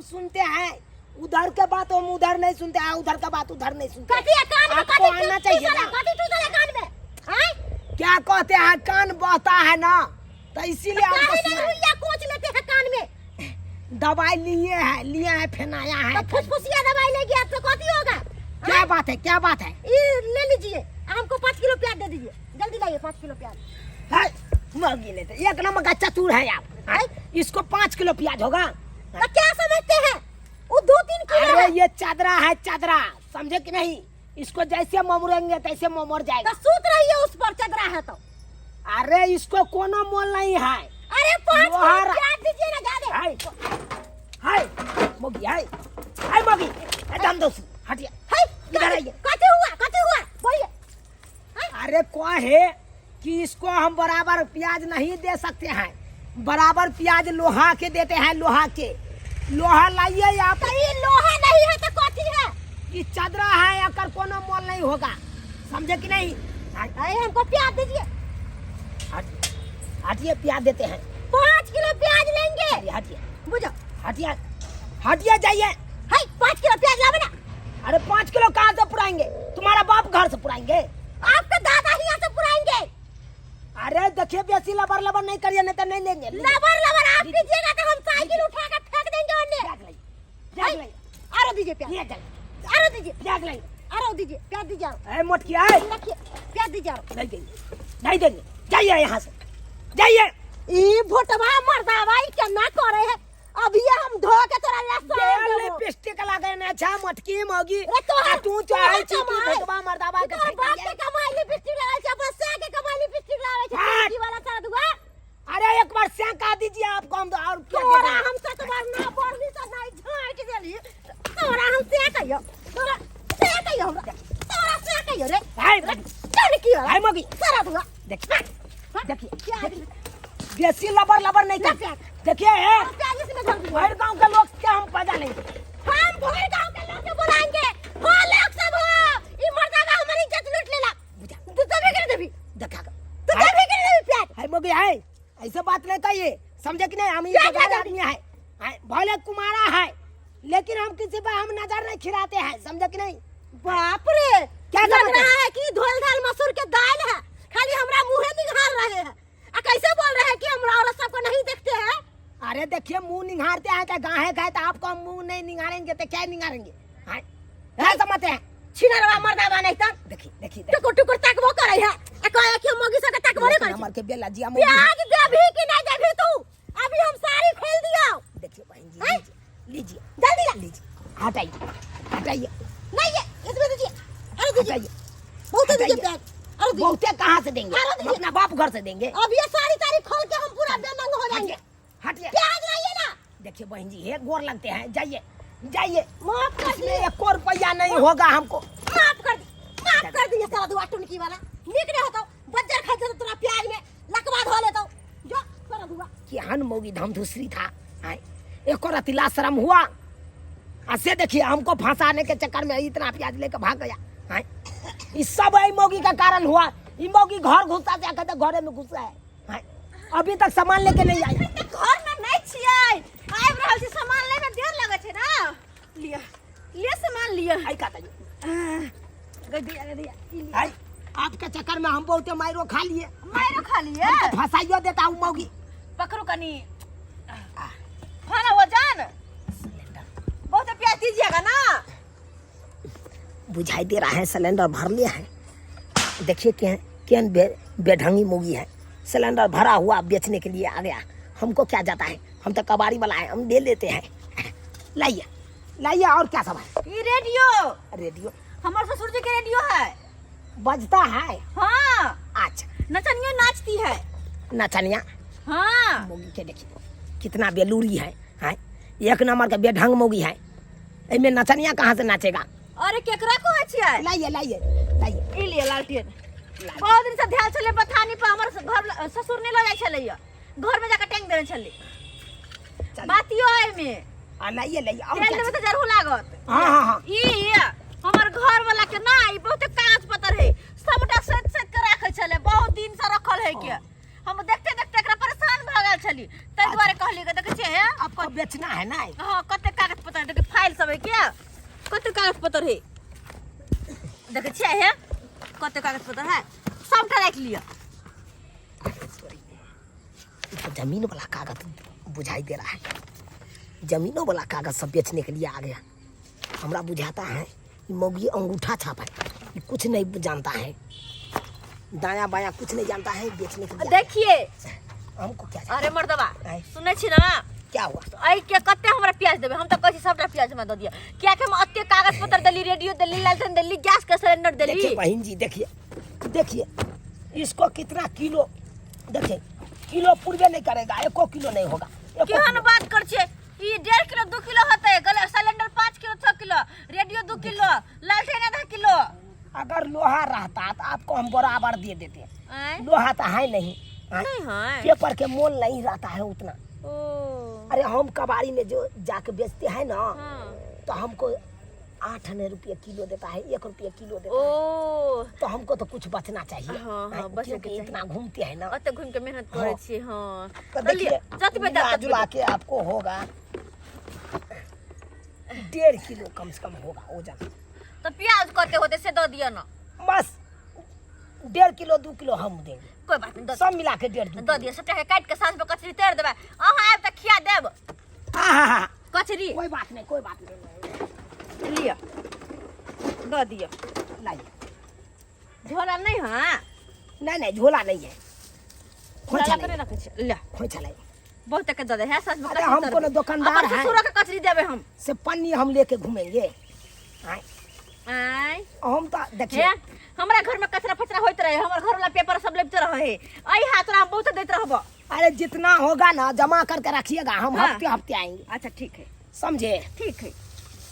हम सुनते हैं उधर के बात हम उधर नहीं सुनते हैं, उधर का बात उधर नहीं सुनते। कथी है कान में? आपको कथी आना चाहिए टूटल है? ना। कथी टूटल है कान में? हैं? क्या कहते हैं, कान बहता है ना, तो इसीलिए हमको काहे नहीं सुना। रुइया कोच लेते हैं कान में? दवाई लिए हैं, लिए हैं, फेनाया है। तो फुसफुसिया दवाई ले गया तो कथी होगा? क्या बात है, क्या बात है? ये ले लीजिए, हमको 5 किलो प्याज दे दीजिए, जल्दी लाइए 5 किलो प्याज। है, मौगी ने तो एक नंबर का चतुर है आप। है? इसको 5 किलो प्याज होगा। तो क्या समझते हैं, वो 2-3 किलो अरे है। ये चादरा है, चादरा, समझे कि नहीं? इसको जैसे ममरेंगे तैसे ममर जाएगा। तो सूत रही है उस पर, चदरा है तो। अरे इसको कोनो मोल नहीं है। अरे 5 किलो लोहार- प्याज दीजिए ना ज्यादा। हाय हाय मोगी, हाय हाय मोगी, दम दो, हटिए। हाय, इधर आइए। कथी हुआ, कथी हुआ बोलिए? अरे कौन है कि इसको हम बराबर प्याज नहीं दे सकते हैं। बराबर प्याज लोहा के देते हैं, लोहा के। लोहा लाइए आप। तो ये लोहा नहीं है तो कथी है? ये चदरा है, अगर कोनो मोल नहीं होगा, समझे कि नहीं? अरे हमको प्याज दीजिए। हटिए, प्याज देते हैं। 5 किलो प्याज लेंगे। हटिए, हटिए। बुझो। हटिए, हटिए, जाइए। हाय, 5 किलो प्याज लाओ ना। अरे 5 किलो कहाँ से पुराएंगे? तुम्हारा बाप घर से पुराएंगे? आपका दादा ही यहाँ से पुराएंगे। अरे देखिए, बेसी लबर लबर नहीं करिए, नहीं तो नहीं लेंगे। लबर लबर आप कीजिएगा तो हम साइकिल उठा कर फेंक देंगे उन्हें। प्याज लाइए, प्याज लाइए। आरो दीजिए प्याज। ये चल। आरो दीजिए। प्याज लाइए। आरो दीजिए, प्याज दीजिए आरो। ए, मोटकी, आए। रखिए, प्याज दीजिए आरो। नहीं देंगे, नहीं देंगे, जाइए यहाँ से, जाइए। ई भोटवा मर्दावा ई केना करे है? अभी हम धो के तोरा लस्सा ये देबो। लिपस्टिक लगे ना छा मटकी मौगी। रे तोहर- आ तू चाहे छी तू कमाई। भोटवा मर्दावा के तोहर बाप खाई के कमाई लिपस्टिक लगावे छै, अपन से के कमाई लिपस्टिक लगावे छै, हट। लड़की वाला सारा दुआ। अरे एक बार सेंका दीजिए आपको हम तो और क्या तोरा देना? हम सत बार ना पढ़ली से नहीं झांक देली। तोरा हम से कहियो, तोरा से कहियो हमरा। तोरा से कहियो रे। हाय, रे, चल की हाय मौगी। सारा दुआ। देखिए, हाँ, देखिए, प्याज। देखिए। बेसी लबर लबर नहीं ना कर। प्याज। देखिए, हे। प्याज इसमें भर दीजिए। भर गांव के लोग के हम पैदा नहीं। हम भर गांव के लोग के बुलाएंगे। हो लोग सब हो। ई मर्दावा हमारी इज्जत लूट लेला। तू तभी कर देबी। देखा। तू तभी कर देबी प्याज। हाय मौगी, हाय। ऐसे बात नहीं कहिए, समझे कि नहीं? हम ये प्याज जगह लगा आदमी है। हाय, भले कुमारा है, लेकिन हम किसी पर हम नजर नहीं खिराते हैं, समझे कि नहीं? बाप रे, क्या लग समझे? रहा है कि धोल धाल मसूर के दाल है, खाली हमरा मुंहे निहार रहे हैं। आ कैसे बोल रहे हैं कि हम औरत सबको नहीं देखते हैं? अरे देखिए, मुंह निहारते हैं तो गाहे खाए, तो आपको हम मुंह नहीं निहारेंगे तो क्या निहारेंगे? हाँ, क्या समझते हैं? छिनरवा मर्दावा नहीं तो। देखिए, देखिए, देखिए। टुकुर टुकुर तकबो करे है। आ कहे कि हम मौगी सबके तकबो नहीं करे। हमर के बेला जिया मौगी। प्याज देबी कि नहीं देबी तू? अभी हम साड़ी खोल दियो। देखिए बहन जी, हैं? लीजिए, लीजिए। जल्दी ला। लीजिए। हटाइए, हटाइए। नहीं, ये इसमें दीजिए। अरे दीजिए। हटाइए। बहुत दीजिए हटाइए। प्याज। अरे दीजिए। बहुते कहाँ से देंगे? अरे हम दीजिए। अपना बाप घर से देंगे। अब ये साड़ी साड़ी खोल के हम पूरा बेनंग हो जाएंगे। हटिए, हटिए। प्याज लाइए ना। देखिए बहन जी, ये गोर लगते हैं, जाइए, जाइए। माफ कर इसमें दिए। एक और रुपया नहीं होगा हमको। माफ कर दी, माफ कर दिए साला दुआ टुनकी वाला। निक रहे हो तो बज्जर खा तो तोरा प्याज में लकवा धो लेतो। जो साला दुआ। केहन मौगी धम धुसरी था। आय, एक और अतिला शर्म हुआ। ऐसे देखिए हमको फंसाने के चक्कर में इतना प्याज लेके भाग गया। आय, इस सब आई मौगी का कारण हुआ। ई मौगी घर घुसा से कहते घरे में घुसा है। आय, अभी तक सामान लेके नहीं आया। तऽ घर में नहीं छियै, आबि रहल छी, सामान लै में देर लगै छै ना। लिअ लिअ सामान लिअ। आई का ताई। गदिया गदिया, ई लिअ। आई, आपके चक्कर में हम बहुते मायरो खा लिए। मायरो खा लिए? हमको फंसाइयो देता हूँ मौगी। पकड़ू कनी। खाना हो जान। बहुत प्याज दीजिएगा ना। बुझाई दे रहा है सिलेंडर भर लिया है। देखिए क्या केन बेढंगी मौगी है, सिलेंडर भरा हुआ बेचने के लिए आ गया। हमको क्या जाता है, हम तो कबाड़ी वाला है, हम ले लेते हैं। लाइए लाइए। और क्या सब है? ये रेडियो। रेडियो? हमारे ससुर जी के रेडियो है। बजता है? हाँ। अच्छा। नचनिया नाचती है। नचनिया? हाँ। मौगी के देखिए कितना बेलूरी है, है एक नंबर का बेढंग मौगी है। एमे नचनिया कहाँ से नाचेगा? अरे केकरा कहै छियै? लाइए लाइए लाइए। ई लिअ लालटेन। बहुत दिन से ध्यान छलै बथानी पर, हमर घर ससुर नहि लऽ जाइ छलैया, घर में जाके टांगि देने छलै। चलिए। बातियो है एमे। आ, लाइए लाइए। और तेल क्या देबै चाहिए? तऽ जरूर लागत। हाँ, हाँ, हाँ। ई हमर घर वाला के ना ई बहुते कागज पत्र है, सबटा सैत सैत के राखै छलै, बहुत दिन से रखल है के। हम देखते देखते एकरा परेशान भऽ गेल छली, ताहि दुआरे कहली के देखै छियै हे? आपको बेचना है ना? हाँ, कते कागज कागज पत्र है। देखै छियै हे कते कागज पत्र है, सबटा राखि लिअ। ई तो जमीन वाला कागज बुझाई दे रहा है, जमीनों वाला कागज सब बेचने के लिए आ गया। हमरा बुझाता है ई मौगी अंगूठा छाप है, ई कुछ नहीं जानता है, दाया बाया कुछ नहीं जानता है, बेचने के लिए। देखिए हमको क्या अरे मर्दबा आय। सुनै छी ना? क्या हुआ? एहि के कते हमरा प्याज देबै? हम तऽ कहै छी सबटा प्याज हमरा दऽ दिअ, कियाकि हम एते कागज पत्र देली, रेडियो देली, लालटेन देली, गैस के सिलेंडर देली। देखिए बहन जी, देखिए देखिए इसको कितना किलो, देखिए किलो पूर्वे नहीं करेगा, एको किलो नहीं होगा, एको केहन किलो। बात कर छियै? ई 1.5 किलो 2 किलो होतै, cylinder 5 kilo 6 kilo, radio 2 kilo, लालटेन आधा किलो। अगर लोहा रहता तो आपको हम बराबर दे देते। आँय? लोहा तो है नहीं, आँय? नहीं है। पेपर के मोल नहीं रहता है उतना। ओ। अरे हम कबाड़ी में जो जाके बेचते हैं ना, हाँ। तो हमको 8 आने रुपये किलो देता है, 1 रुपये किलो देता है। ओ। तो हमको तो कुछ बचना चाहिए। हाँ, हाँ, हाँ, बचे क्योंकि के चाहिए। इतना घूमते हैं ना, ओते घूम के मेहनत करै हाँ। छी। हाँ। तो तऽ लिअ, देखिए जतबे मिला दऽ ततबे जुला के आपको होगा 1.5 किलो कम से कम होगा वजन। तऽ प्याज कते होतै से दऽ दिअ ना। बस 1.5 किलो 2 किलो हम देंगे। कोई बात नहीं, दऽ सब मिला के 1.5 2 दऽ दिअ, सबटा के काटि के साँझ में कचरी तैर देबै, अहाँ आयब तऽ खिया देब। हाँ हाँ हाँ कचरी। कोई बात नहीं, कोई बात नहीं। लिअ दऽ दिअ। लाइए। झोला नहीं है? नहीं नहीं, झोला नहीं है, झोला खोइछा कने नहीं। रखै छियै? ले। खोइछा नहीं। बहुत के दऽ दे है साँझ में अरे कचरी हम तर कोनो देबै। दुकानदार अपन हैं। ससुरो के कचरी देबै हम। से पन्नी हम लेके घूमेंगे। आय। आय। हम तो देखिए हे, हमरा घर में कचरा फचरा होइत रहे, हमर घर वाला पेपर सब लेते रहे, एहि हाथ हम बहुत दैत रहब। अरे जितना होगा ना जमा करके रखिएगा, हम हाँ। हफ्ते हफ्ते आएंगे। अच्छा ठीक है। समझे? ठीक है,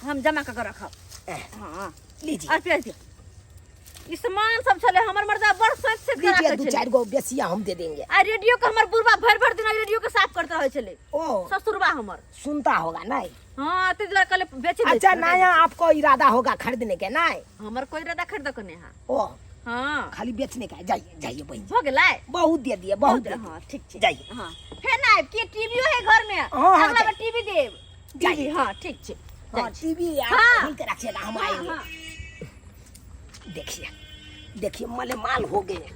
हम जमा कर रखब। हाँ। लीजिए। और प्याज दियौ। ई सामान सब छले हमर मर्दा बड़ सोच से लीजिए, राखै दू छलै। चार गो बेसिया हम दे देंगे। आ रेडियो के हमर बुढ़बा भरि भरि दिन रेडियो के साफ करते रहै छलै। ओ। ससुरबा हमर। सुनता होगा नहीं? हाँ, ताहि दुआरे कहले बेच दै अच्छा, छी। नया आपको इरादा होगा खरीदने के? नहीं। हमर कोई इरादा खरीद के नहीं है। ओ। हाँ। खाली बेचने का है। जाइए जाइए बहन जी। हो गेलै? बहुत दे दिए, बहुत दे दिए। हाँ, ठीक छै। जाइए। हाँ। फेर ना आबि के टीवीओ है घर में। हाँ, हाँ, अगला बार जाइए। टीवी देब। जाइए। टीवी, हाँ, ठीक छै। हाँ, टीवी आप हाँ। खोल के रखिएगा, हम हाँ, आएंगे। हाँ। देखिए देखिए, मले माल हो गए।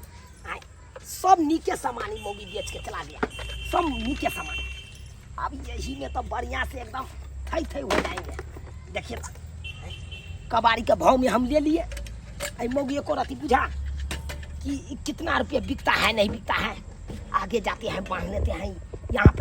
आए, सब नीके सामान ही मोगी बेच के चला गया, सब नीके सामान। अब यही में तो बढ़िया से एकदम थई थई हो जाएंगे। देखिए तो, कबाड़ी के भाव में हम ले लिए। आई मोगी को रति बुझा कि कितना रुपये बिकता है नहीं बिकता है। आगे जाते हैं, बांध लेते हैं यहाँ पे।